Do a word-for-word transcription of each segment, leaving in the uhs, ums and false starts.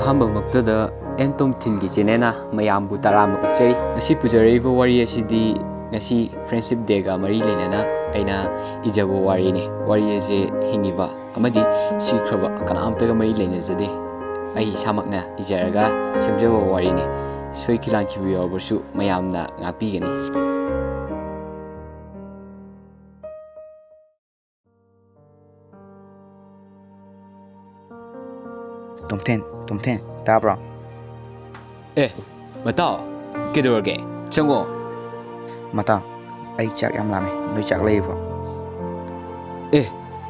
ꯑꯍꯥꯟꯕꯃꯛꯇꯗ and ꯇꯣꯝꯊꯤꯟꯒꯤ ꯆꯦꯅꯦꯜꯅ ꯃꯌꯥꯝꯕꯨ ꯇꯔꯥꯝꯅ ꯑꯣꯛꯆꯔꯤ꯫ ꯉꯁꯤ ꯄꯨꯖꯔꯛꯏꯕ ꯋꯥꯔꯤ ꯑꯁꯤꯗꯤ ꯉꯁꯤ Friendship Dayꯒ ꯃꯔꯤ ꯂꯩꯅꯅ ꯑꯩꯅ ꯏꯖꯕ ꯋꯥꯔꯤꯅꯤ꯫ ꯋꯥꯔꯤ ꯑꯁꯦ ꯍꯤꯡꯉꯤꯕ ꯑꯃꯗꯤ ꯁꯤꯈ꯭ꯔꯕ ꯀꯅꯥꯝꯇꯒ ꯃꯔꯤ ꯂꯩꯅꯖꯗꯦ꯫ ꯑꯩ ꯏꯁꯥꯃꯛꯅ ꯏꯖꯔꯒ ꯁꯦꯝꯖꯕ ꯋꯥꯔꯤꯅꯤ꯫ ꯁꯣꯏꯈꯤ ꯂꯥꯟꯈꯤꯕ ꯌꯥꯎꯔꯕꯁꯨ ꯃꯌꯥꯝꯅ ꯉꯥꯛꯄꯤꯒꯅꯤ꯫ ꯇꯣꯝꯊꯤꯟ, ꯇꯣꯝꯊꯤꯟ, ꯇꯥꯕ꯭ꯔꯣ? ꯑꯦ, ꯃꯇꯥꯎ, ꯀꯩꯗꯧꯔꯒꯦ? ꯆꯪꯉꯣ꯫ ꯃꯇꯥꯎ, ꯑꯩ ꯆꯥꯛ ꯌꯥꯝ ꯂꯥꯝꯃꯦ꯫ ꯅꯣꯏ ꯆꯥꯛ ꯂꯩꯕ꯭ꯔꯣ? ꯑꯦ,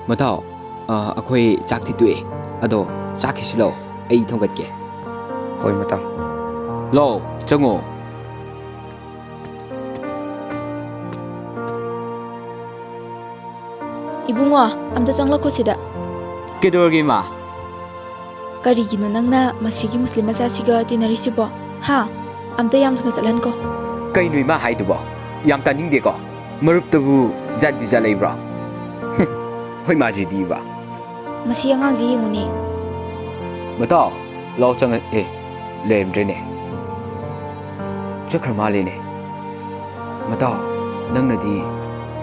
ꯃꯇꯥꯎ, ꯑ, ꯑꯩꯈꯣꯏ ꯆꯥꯛꯇꯤ ꯇꯣꯛꯑꯦ꯫ ꯑꯗꯣ ꯆꯥꯛ ꯈꯤꯁꯤ ꯂꯥꯎ, ꯑꯩ ꯊꯣꯡꯒꯠꯀꯦ꯫ ꯍꯣꯏ, ꯃꯇꯥꯎ꯫ ꯂꯥꯎ, ꯆꯪꯉꯣ꯫ ꯏꯕꯨꯡꯉꯣ, ꯑꯝꯇ ꯆꯪꯂꯛꯈꯣ ꯁꯤꯗ꯫ ꯀꯩꯗꯧꯔꯒꯦ, ꯏꯃꯥ? ꯀꯔꯤꯒꯤꯅꯣ ꯅꯪꯅ ꯃꯁꯤꯒꯤ ꯃꯨꯁꯂꯤꯝ ꯃꯆꯥꯁꯤꯒ ꯇꯤꯟꯅꯔꯤꯁꯤꯕꯣ? ꯍꯥ? ꯑꯝꯇ ꯌꯥꯝ ꯊꯨꯅ ꯆꯠꯍꯟꯈꯣ꯫ ꯀꯩꯅꯣ ꯏꯃꯥ ꯍꯥꯏꯗꯨꯕꯣ? ꯌꯥꯝ ꯇꯥꯅꯤꯡꯗꯦꯀꯣ꯫ ꯃꯔꯨꯞꯇꯕꯨ ꯖꯥꯠ ꯕꯤꯖꯥꯠ ꯂꯩꯕ꯭ꯔꯣ? ꯍꯨꯝ, ꯍꯣꯏ ꯃꯥꯁꯤꯗꯤꯕ꯫ ꯃꯁꯤ ꯑꯉꯥꯡꯁꯤ ꯌꯦꯡꯉꯨꯅꯦ꯫ ꯃꯇꯥꯎ, ꯂꯥꯎ ꯆꯪꯉꯛ-, ꯑꯦ, ꯂꯩꯔꯝꯗ꯭ꯔꯦꯅꯦ꯫ ꯆꯠꯈ꯭ꯔ ꯃꯥꯜꯂꯦꯅꯦ꯫ ꯃꯇꯥꯎ, ꯅꯪꯅꯗꯤ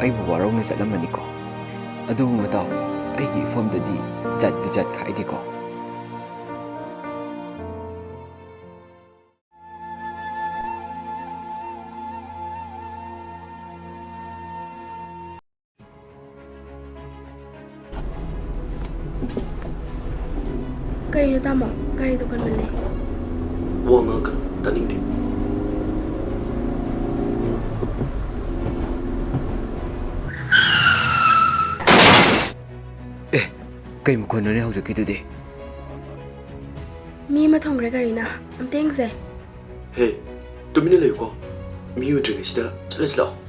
ꯑꯩꯕꯨ ꯋꯥꯔꯧꯅ ꯆꯠꯂꯝꯃꯅꯤꯀꯣ꯫ ꯑꯗꯨꯕꯨ ꯃꯇꯥꯎ, ꯑꯩꯒꯤ ꯏꯐꯝꯗꯗꯤ ꯖꯥꯠ ꯕꯤꯖꯥꯠ ꯈꯥꯏꯗꯦꯀꯣ꯫ ꯀꯩꯅꯣ ꯇꯥꯃꯣ? ꯒꯥꯔꯤꯗꯣ ꯀꯟꯃꯜꯂꯦ꯫ ꯋꯥ ꯉꯥꯡꯒꯅꯨ, ꯇꯥꯅꯤꯡꯗꯦ꯫ ꯑꯦ, ꯀꯩ ꯃꯈꯣꯟꯅꯣꯅꯦ ꯍꯧꯖꯤꯛꯀꯤꯗꯨꯗꯤ? ꯃꯤ ꯑꯃ ꯊꯣꯡꯈ꯭ꯔꯦ ꯒꯥꯔꯤꯅ꯫ ꯑꯝꯇ ꯌꯦꯡꯁꯦ꯫ ꯍꯦ, ꯇꯨꯃꯤꯟꯅ ꯂꯩꯌꯨꯀꯣ꯫ ꯃꯤ ꯎꯗ꯭ꯔꯤꯉꯩꯁꯤꯗ ꯆꯠꯂꯁꯤ ꯂꯥꯛꯑꯣ꯫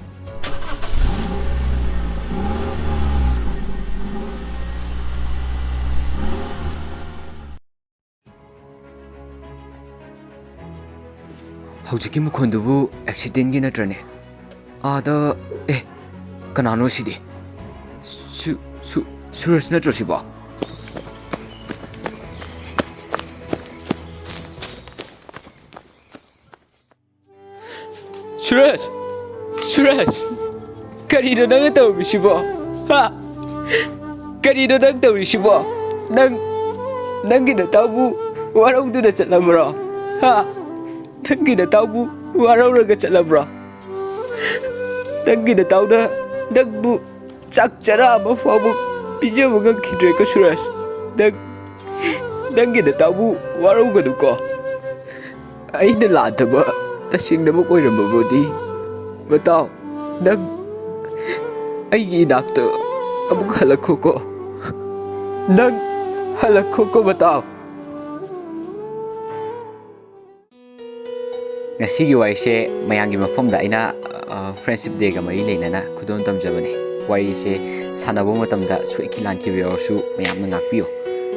ꯍꯧꯖꯤꯛꯀꯤ ꯃꯈꯣꯟꯗꯨꯕꯨ ꯑꯦꯛꯁꯤꯗꯦꯟꯒꯤ ꯅꯠꯇ꯭ꯔꯅꯦ? ꯑꯥꯗ, ꯑꯦ, ꯀꯅꯥꯅꯣ ꯁꯤꯗꯤ? ꯁꯨ-, ꯁꯨ-, ꯁꯨꯔꯖ ꯅꯠꯇ꯭ꯔꯣ ꯁꯤꯕꯣ? ꯁꯨꯔꯖ! ꯁꯨꯔꯖ! ꯀꯔꯤꯅꯣ ꯅꯪꯅ ꯇꯧꯔꯤꯁꯤꯕꯣ? ꯍꯥ? ꯀꯔꯤꯅꯣ ꯅꯪ ꯇꯧꯔꯤꯁꯤꯕꯣ? ꯅꯪ, ꯅꯪꯒꯤ ꯅꯇꯥꯎꯕꯨ ꯋꯥꯔꯧꯗꯨꯅ ꯆꯠꯂꯕ꯭ꯔꯣ? ꯍꯥ? ꯅꯪꯒꯤ ꯅꯇꯥꯎꯕꯨ ꯋꯥꯔꯧꯔꯒ ꯆꯠꯂꯕ꯭ꯔꯣ? ꯅꯪꯒꯤ ꯅꯇꯥꯎꯅ ꯅꯪꯕꯨ ꯆꯥꯛ ꯆꯔꯥ ꯑꯃ ꯐꯥꯎꯕ ꯄꯤꯖꯕ ꯉꯝꯈꯤꯗ꯭ꯔꯦꯀꯣ ꯁꯨꯔꯖ꯫ ꯅꯪ, ꯅꯪꯒꯤ ꯅꯇꯥꯎꯕꯨ ꯋꯥꯔꯧꯒꯅꯨꯀꯣ꯫ ꯑꯩꯅ ꯂꯥꯟꯗꯕ ꯇꯁꯦꯡꯅꯃꯛ ꯑꯣꯏꯔꯝꯃꯕꯗꯤ, ꯃꯇꯥꯎ, ꯅꯪ ꯑꯩꯒꯤ ꯏꯅꯥꯛꯇ ꯑꯃꯨꯛ ꯍꯜꯂꯛꯈꯣꯀꯣ꯫ ꯅꯪ ꯍꯜꯂꯛꯈꯣꯀꯣ, ꯃꯇꯥꯎ꯫ ꯉꯁꯤꯒꯤ ꯋꯥꯔꯤꯁꯦ ꯃꯌꯥꯝꯒꯤ ꯃꯐꯝꯗ ꯑꯩꯅ, ꯑ, Friendship Dayꯒ ꯃꯔꯤ ꯂꯩꯅꯅ ꯈꯨꯗꯣꯜ ꯇꯝꯖꯕꯅꯦ꯫ ꯋꯥꯔꯤꯁꯦ ꯁꯥꯟꯅꯕ ꯃꯇꯝꯗ ꯁꯣꯏꯈꯤ ꯂꯥꯟꯈꯤꯕ ꯌꯥꯎꯔꯁꯨ ꯃꯌꯥꯝꯅ ꯉꯥꯛꯄꯤꯌꯨ꯫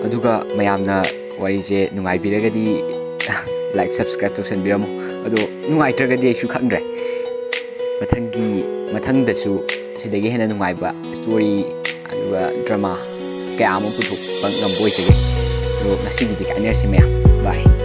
ꯑꯗꯨꯒ ꯃꯌꯥꯝꯅ ꯋꯥꯔꯤꯁꯦ ꯅꯨꯡꯉꯥꯏꯕꯤꯔꯒꯗꯤ like, subscribe ꯇꯧꯁꯟꯕꯤꯔꯝꯃꯨ꯫ ꯑꯗꯣ ꯅꯨꯡꯉꯥꯏꯇ꯭ꯔꯒꯗꯤ ꯑꯩꯁꯨ ꯈꯪꯗ꯭ꯔꯦ꯫ ꯃꯊꯪꯒꯤ, ꯃꯊꯪꯗꯁꯨ ꯁꯤꯗꯒꯤ ꯍꯦꯟꯅ ꯅꯨꯡꯉꯥꯏꯕ story ꯑꯗꯨꯒ drama ꯀꯌꯥ ꯑꯃ ꯄꯨꯊꯣꯛꯄ ꯉꯝꯕ ꯑꯣꯏꯖꯒꯦ꯫ ꯑꯗꯣ ꯉꯁꯤꯒꯤꯗꯤ ꯀꯥꯏꯅꯔꯁꯤ ꯃꯌꯥꯝ꯫ Bye꯫